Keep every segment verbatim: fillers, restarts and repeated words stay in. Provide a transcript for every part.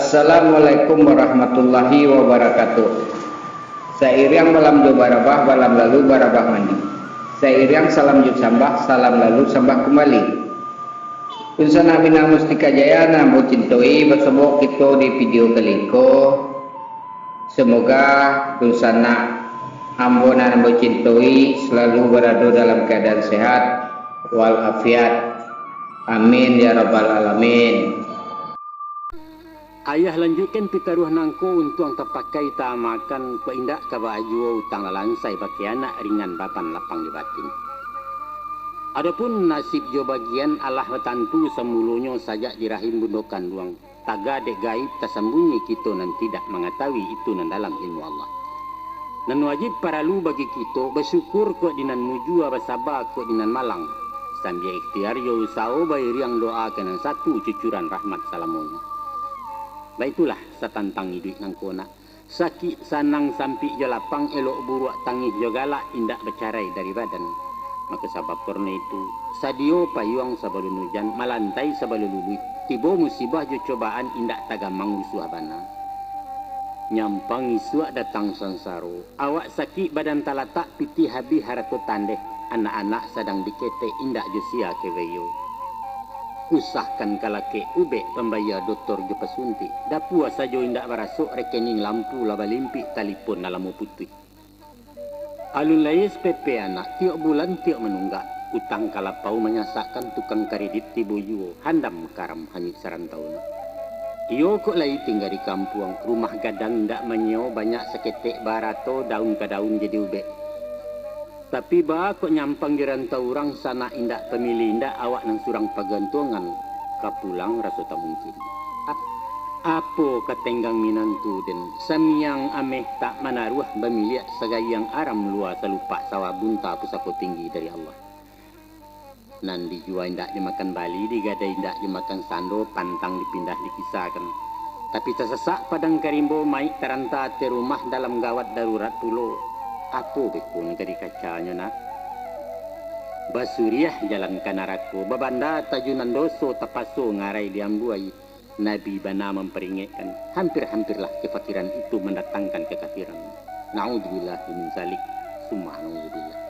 Assalamualaikum warahmatullahi wabarakatuh. Sairiang balam jo barabah, balam lalu barabah mandi. Sairiang salam jo sambah, salam lalu sambah kumbali. Dunsanak Minang Mustika Jaya nan ambo cintoi, basobok kito di video kali ko. Semoga dunsanak ambo nan ambo cintoi salalu barado dalam kaadaan sehat wal afiat. Amin ya rabbal alamin. Ayah lanjuikkan pitaruah nangko untuang tapakai taamakan, kok indak ka baa juo utang lalansai bakeh anak ringan baban lapang di batin. Adopun nasib jo bagian alah batantu samulonyo sajak di rahim bundo kanduang, taga dek gaib tasambunyi kito nan tidak mangatahui itu nan dalam ilmu Allah. Nan wajib paralu bagi kito basyukur kok di nan mujua, basaba kok di nan malang, sambia ikhtiar jo usaho bairiang doa ka nan satu cucuran rahmat salamonyo. Baitulah satantang iduik nangko nak. Sakik, sanang, sampik jo lapang, elok buruak, tangih jo galak, indak bacarai dari badan. Mako sabab karano itu, sadio payuang sabalun ujan, malantai sabalun luluih, tibo musibah jo cobaan, indak tagamang rusuah bana. Nyampang isuak datang sansaro, awak sakik badan talatak, pitih habih harato tandeh, anak-anak sadang diketek, indak jo sia keweyo. Usahkan kalakek ubek, pambayia dotor jo pasuntik, dapua sajo indak barasok, rekening lampu lah balimpik, talipon lah lamo putuih. Alun lai S P P anak, tiok bulan tiok manunggak, utang kalapau manyasakkan, tukang karedit tibo juo, handam karam hanyuik sarantau nak. Iyo kok lai tingga di kampuang, rumah gadang indak manyio, banyak saketek barato, daun ka daun jadi ubek. Tapi baa kok nyampang di rantau urang, sanak indak pamilih indak, awak nan surang pagantuangan, ka pulang raso tak mungkin. Ap-, apo ka tenggang minantu den, samiang ameh tak manaruah, bamiliak sagayang aram lua, salupak sawah bunta, pusako tinggi dari Allah. Nan dijua indak dimakan bali, digadai indak dimakan sando, pantang dipindah dikisakan. Tapi tasasak padang ka rimbo, maik taranta ateh rumah, dalam gawat darurat pulo. Apo beko nan ka dikacanyo nak? Basuriah jalan ka narako, babanda tajunan doso, tapaso ngarai diambuai. Nabi bana mamparingekkan, hampir-hampirlah kefakiran itu mandatangkan kekafiran. Naudzubillah min zalik, summa naudzubillah.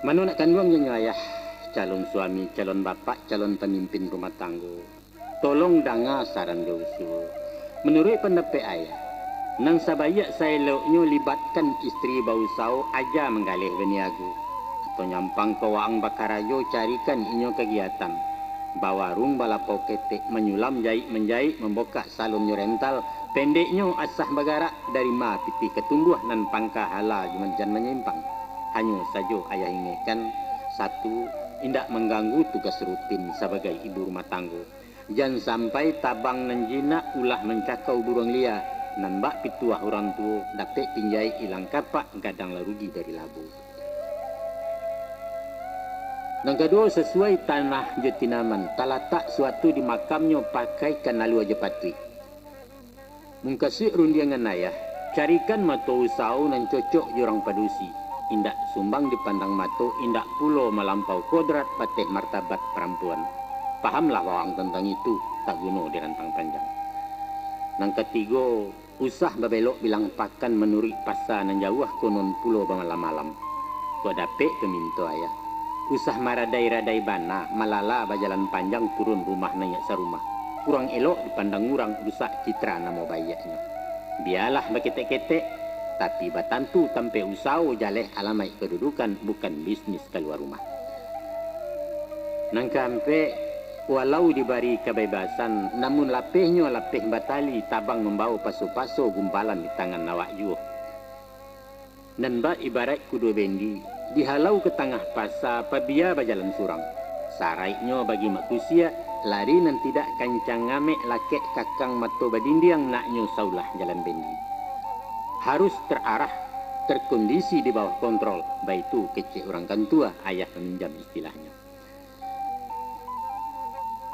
Mano nak kanduang janyo ayah, calon suami, calon bapak, calon pamimpin rumah tanggo. Tolong danga saran jo usul. Manuruik pandapek ayah, nan sabaiak saeloknyo libatkan istri bausaho, aja manggaleh baniago. Atau nyampang ka waang bakarajo, carikan inyo kagiatan. Bawarung, balapau ketek, manyulam, jaik manjaik, mambukak salon jo rental, pendeknyo asah bagarak, dari ma pitih ka tumbuah, nan pangka hala jan manyimpang. Hanyo sajo ayah ingekkan, satu, indak mangganggu tugas rutin sabagai ibu rumah tanggo. Jan sampai tabang nan jinak, ulah mancakau buruang lia, nan bak pituah urang tuo, dapek pinjai ilang kapak, gadang lah rugi dari labo. Nan kaduo, sasuai tanah jo tinaman, talatak suatu di makamnyo, pakaikan alua jo patuik. Mukasuik rundiangan ayah, carikan mato usaho nan cocok jo urang padusi, indak sumbang dipandang mato, indak pulo malampau kodrat bateh martabat parampuan. Pahamlah waang tantang itu, tak guno dirantang panjang. Nan katigo, usah babelok bilang pakan manuruik pasa nan jauah, konon pulo bamalam-malam. Kok dapek paminto ayah, usah maradai-radai bana, malala bajalan panjang, turun rumah naiak sarumah. Kurang elok dipandang urang, rusak citra namo baiaknyo. Bialah baketek-ketek, tapi batantu tampek usaho, jaleh alamaik kadudukan, bukan bisnis kalua rumah. Nan kaampek, walau dibari kabebasan, namun lapehnyo lapeh batali, tabang mambawo paso-paso, gumpalan di tangan awak juo. Nan bak ibaraik kudo bendi, dihalau ka tangah pasa, pabia bajalan surang. Saraiknyo bagi makusiak, lari nan tidak kancang, ngamek lakek kakang, mato badindiang, naknyo saulah jalan bendi. Harus terarah, terkondisi di bawah kontrol, baitu kecek urang kantua, ayah maminjam istilahnyo.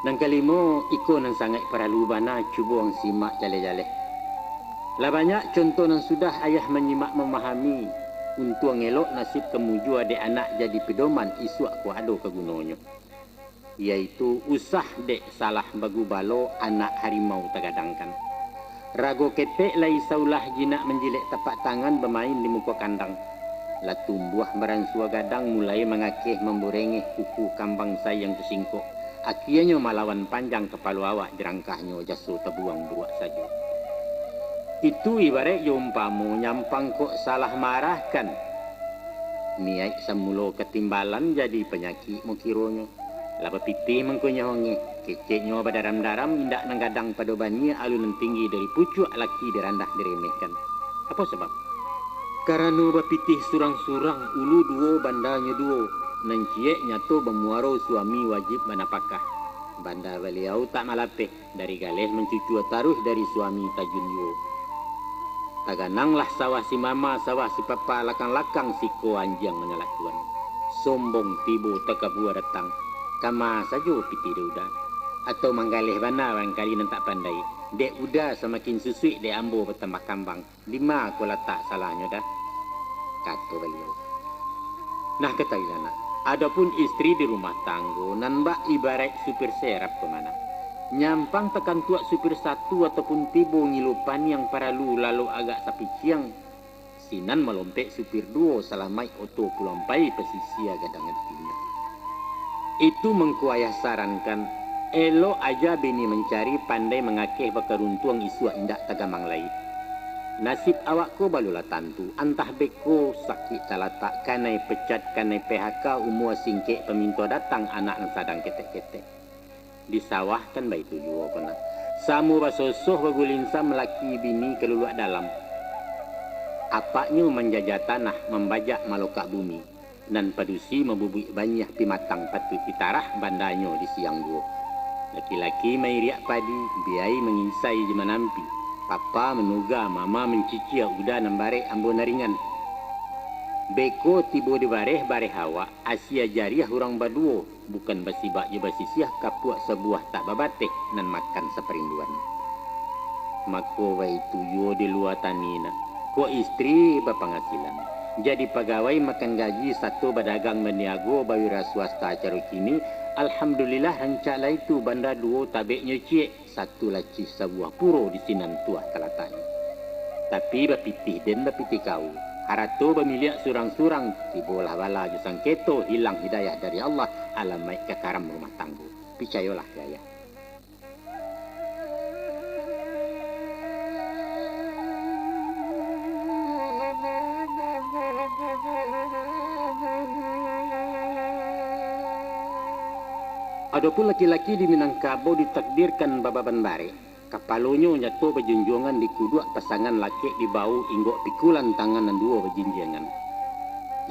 Nan kalimo, iko nan sangaik paralu bana, cubo ang simak jaleh-jaleh. Lah banyak contoh nan sudah ayah manyimak mamahami, untuang elok nasib ka mujua dek anak, jadi pidoman isuak kok ado ka gunonyo. yaitu usah dek salah bagubalo anak harimau tagadangkan. Rago ketek lai saulah jinak manjilek tapak tangan bamain di muko kandang. Lah tumbuah baransua gadang mulai mangakeh mamburengeh kuku kambang sayang tasingkok. Akienyo malawan panjang kapalo awak jerangkahnyo jaso tabuang buruak sajo. Itu ibaraik jo umpamo nyampang kok salah maarahkan. Niaik samulo katimbalan jadi panyakik mo kironyo. Lah bapitih mangko nyo ongeh, keceknyo badaram-daram indak nan gadang pado baniah alun nan tinggi dari pucuak laki dirandah diremehkan. Apo sabab? Karano bapitih surang-surang ulu duo bandanyo duo, nan ciek nyato bamuaro suami wajib banapakah. Banda baliau tak malapeh, dari galeh mancucua taruih dari suami tajun juo. Tagananglah sawah si mama, sawah si papa, lakang-lakang siko anjiang manyalah tuan. Sombong tibo takabua datang, kama sajo pitih dek uda. Atau manggaleh bana barangkali nan tak pandai, dek uda samakin susuik dek ambo batambah kambang. Dima ko latak salahnyo dah? Kato baliau. Nah, katahuilah nak, adopun istri di rumah tanggo nan bak ibaraik supir serap ko mah nak. Nyampang takantuak supir satu ataupun tibo ngilu paniang paralu lalok agak sapiciang, sinan malompek supir duo salamaik oto pulang pai pasisia gadang atinyo. Itu mangko ayah sarankan, elok aja bini mancari pandai mangakeh bakaruntuang isuak indak tagamang lai. Nasib awak ko balulah tantu, antah beko sakik talatak, kanai pecat, kanai P H K, umua singkek paminto datang anak nan sadang ketek-ketek. Di sawah kan baitu juo ko nak. Samo basosoh bagulinsa malaki bini kaluluak dalam. Apaknyo manjajah tanah, mambajak malokak bumi. Nan padusi mabubuik baniah pimatang patuik ditarah bandanyo di siang juo. Laki-laki mairiak padi, biai mangisai jo manampi. Papa manuga, mama mancicia uda nan barek ambo nan ringan. Beko tibo di bareh, bareh awak, asia jariah urang baduo, bukan basibak jo basisiah kapuak sabuah tak babateh nan makan saparinduan. Mako baitu juo di lua tani nak. Kok istri bapangasilan, jadi pagawai makan gaji sato badagang baniago bawira swasta caro kini, alhamdulillah rancak lai tu banda duo tabeknyo ciek, satu lacih sabuah puro di sinan tuah talataknyo. Tapi bapitih den bapitih kau, harato bamiliak surang-surang, tibolah bala jo sangketo, hilang hidayah dari Allah, alamaik ka karam rumah tanggo. Picayolah ka ayah. Adopun laki-laki di Minangkabau ditakdirkan bababan barek, kapalonyo nyato bajunjuangan di kuduak pasangan lakek di bahu inggok pikulan tangan nan duo bajinjiangan.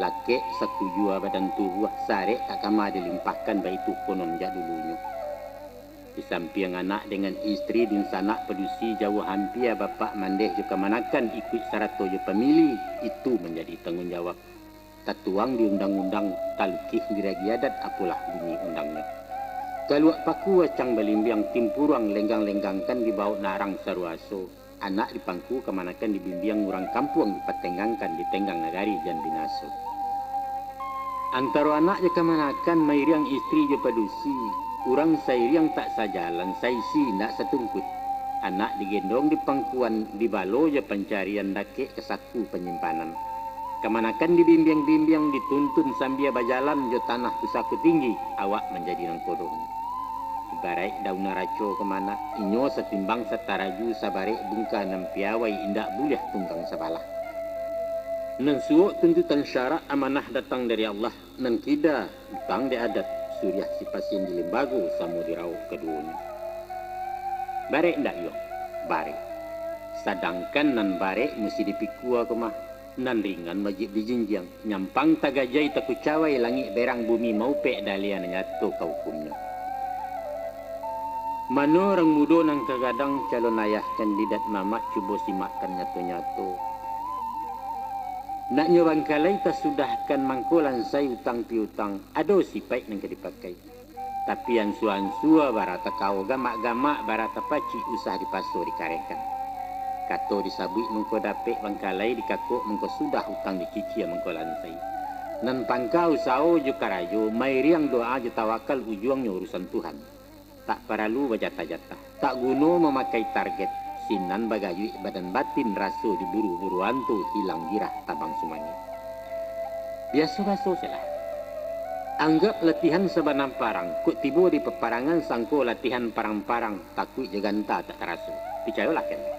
Lakek sakujua badan tubuah sarek tak kama dilimpahkan baitu konon jak dulunyo. Di sampiang anak dengan istri dunsanak padusi jauah ampia bapak mandeh jo kamanakan ikuik sarato jo pamili, itu manjadi tangguang jawab. Tatuang di undang-undang, talukih di ragi adat, apolah bunyi undangnyo. Kaluak paku acang balimbiang, timpuruang lenggang-lenggangkan di bawok narang saruaso. Anak dipangku kamanakan dibimbiang, urang kampuang dipatenggangkan di tenggang nagari jan binaso. Antaro anak jo kamanakan mairiang istri jo padusi, urang sairiang tak sajalan, saisi indak satungkuik. Anak digendong di pangkuan, dibalo jo pancarian dakek ka saku panyimpanan. Kamanakan dibimbiang-bimbiang, dituntun sambia bajalan jo tanah pusako tinggi, awak manjadi nangkodong. Ibaraik daun araco ko mah nak, inyo satimbang sataraju, sabarek bungka nan piawai, indak buliah tunggang sabalah. Nan suok tuntutan syarak amanah datang dari Allah, nan kida utang dek adat, suriah sipasin di limbago samo dirawok kaduonyo. Barek ndak iyo? Barek. Sadangkan nan barek musti dipikua ko mah, nan ringan wajib dijinjiang, nyampang tagajai takucawai, langik berang bumi maupek, dalia nan nyato ka ukumnyo. Mano urang mudo nan ka gadang calon ayah kandidat mamak, cubo simakkan nyato-nyato. Naknyo bangkalai tasudahkan mangko lansai utang piutang, ado sipaik nan ka dipakai. Tapi ansua-ansua bara takao, gamak-gamak bara tapacik, usah dipaso dikarehkan. Kato disabuik mangko dapek bangkalai, dikakok mangko sudah, utang dicicia mangko lansai. Nan pangka usaho jo karajo, mairiang doa jo tawakal, ujuangnyo urusan Tuhan. Tak paralu bajatah-jatah, tak guno mamakai target, sinan bagayuik badan batin, raso diburu-buru anto, hilang girah tabang sumangik. Biaso-biaso sajolah. Anggap latihan sabana parang, kok tibo di paparangan sangko latihan parang-parang, takuik jo ganta tak taraso. Picayolah kami.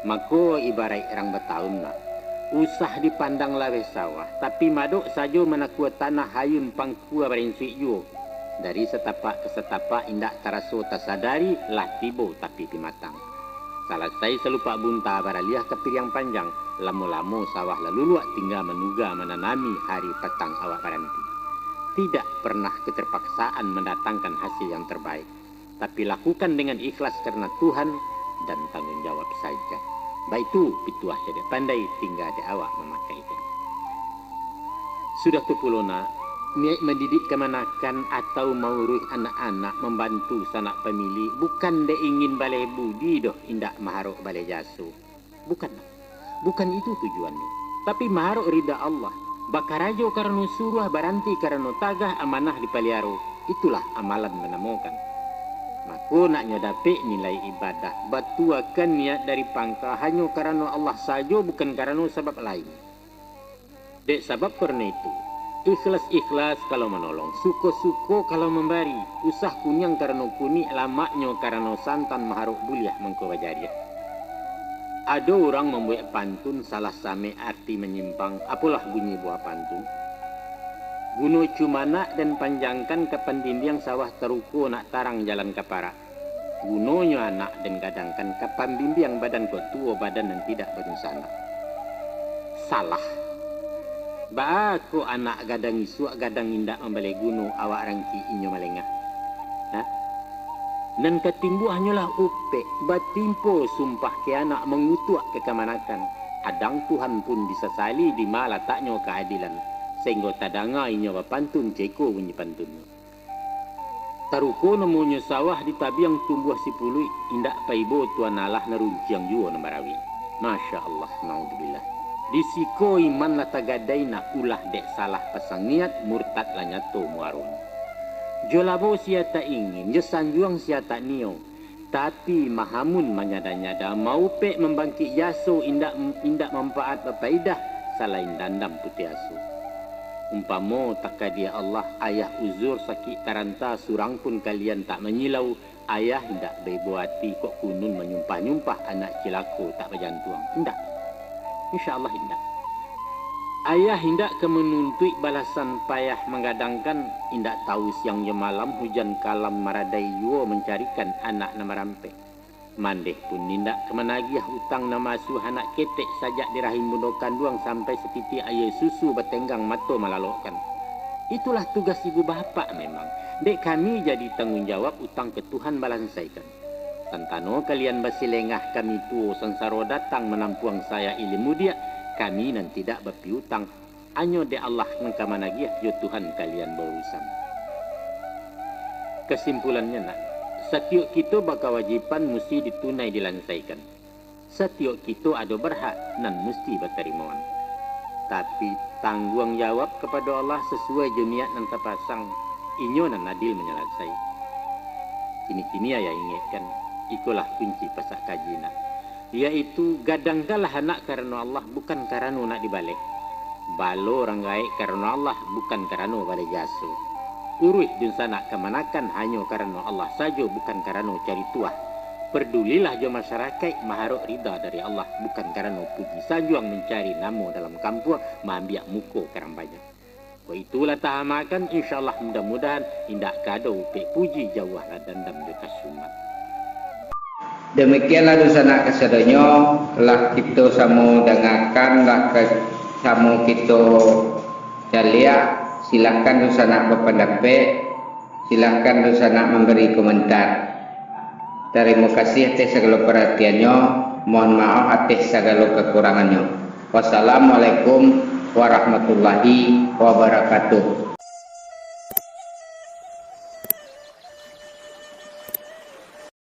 Mako ibaraik rang bataun nak, usah dipandang laweh sawah, tapi madok sajo manakua tanah, hayun pangkua barinsuik juo. Dari satapak ka satapak indak taraso tasadari, lah tibo tapi pimatang. Salasai salupak bunta, baraliah ka piriang panjang, lamo-lamo sawah lah luluak, tingga manuga mananami, hari patang awak baranti. Tidak pernah keterpaksaan mandatangkan hasil yang terbaik, tapi lakukan dengan ikhlas karena Tuhan dan tanggung jawab saja. Baitu pituah cadiak pandai, tingga dek awak mamakaikan. Sudah tu pulo nak, niaik mandidik kamanakan atau mauruih anak-anak, mambantu sanak pamili, bukan dek ingin baleh budi doh, indak maharok baleh jaso. Bukan nak. Bukan itu tujuannyo. Tapi maharok rida Allah. Bakarajo karano suruah, baranti karano tagah, amanah dipaliaro. Itulah amalan manamokan. Mako nak nyo dapek nilai ibadah, batuakan niat dari pangka hanyo karano Allah sajo, bukan karano sabab lain. Dek sabab karano itu, ikhlas-ikhlas kalau manolong, suko-suko kalau mambari, usah kuniang karano kunik, lamaknyo karano santan, maharok buliah mangko bajariah. Ado urang mambuek pantun salah samek arti manyimpang, apolah bunyi buah pantun? Guno cumanak den panjangkan, ka pandindiang sawah taruko, nak tarang jalan ka parak. Gunonyo anak den gadangkan, ka pambimbiang badan kok tuo, badan nan tidak badunsanak. Salah. Baa kok anak gadang isuak, gadang indak mambaleh guno, awak rangkik inyo malengah? Ha? Nan ka timbuahnyo lah upek, batimpo sumpah kianak, mangutuak ka kamanakan. Kadang Tuhan pun disasali, di ma lataknyo kaadilan, sainggo tadanga inyo bapantun, ceko bunyi pantunnyo. Taruko namonyo sawah, di tabiang tumbuah sipuluik, indak paibo Tuhan Allah, nan runciang juo nan barawik. Masya Allah, naudzubillah. Di siko iman lah tagadai nak, ulah dek salah pasang niat, murtad lah nyato muaronyo. Jo labo sia tak ingin, jo sanjuang sia tak nio, tapi mahamun manyada-nyada, maupek mambangkik jaso, indak, indak manfaat bapaidah, salain dandam putuih aso. Umpamo takadiah Allah, ayah uzur sakik taranta, surang pun kalian tak manyilau, ayah indak baibo ati kok kunun manyumpah-nyumpah anak cilako tak bajantuang. Indak. Insya Allah indak. Ayah indak ka manuntuik balasan payah manggadangkan, indak tahu siang jo malam hujan kalam maradai juo mancarikan anak nan marampek. Mandeh pun indak ka managiah utang nan maasuah anak ketek sajak di rahim bundo kanduang sampai satitiak aia susu batenggang mato malalokkan. Itulah tugas ibu bapak memang. Dek kami jadi tanggung jawab utang ka Tuhan balansaikan. Tantano kalian basilengah, kami tuo sansaro datang manampuang saya ilim mudiak, kami nan tidak bapiutang. Anyo dek Allah nan ka managiah, jo Tuhan kalian baurusan. Kasimpulannyo nak, satiok kito bakawajiban musti ditunai dilansaikan. Satiok kito ado barhak nan musti batarimoan. Tapi, tangguang jawab kapado Allah sasuai jo niat nan tapasang, Inyo nan adil manyalasai. Kini-kini ayah ingekkan, ikolah kunci pasak kaji nak, yaitu gadangkanlah anak karano Allah, bukan karano nak dibaleh. Balo rang gaek karano Allah, bukan karano baleh jaso. Uruih dunsanak kamanakan hanyo karano Allah sajo, bukan karano cari tuah. Pardulilah jo masarakaik, maharok rida dari Allah, bukan karano puji sanjuang, mancari namo dalam kampuang, maambiak muko ka rang banyak. Kok itulah tahamakan, insya Allah, mudah-mudahan indak ka ado upek puji, jauahlah dandam jo kasumat. Demikianlah dunsanak kasadonyo, lah kito samo dangakan, lah ka-, samo kito caliak. Silahkan dunsanak bapandapek, silahkan dunsanak mambari komentar. Tarimo kasih ateh sagalo parhatiannyo. Mohon maaf ateh sagalo kakurangannyo. Wassalamualaikum warahmatullahi wabarakatuh.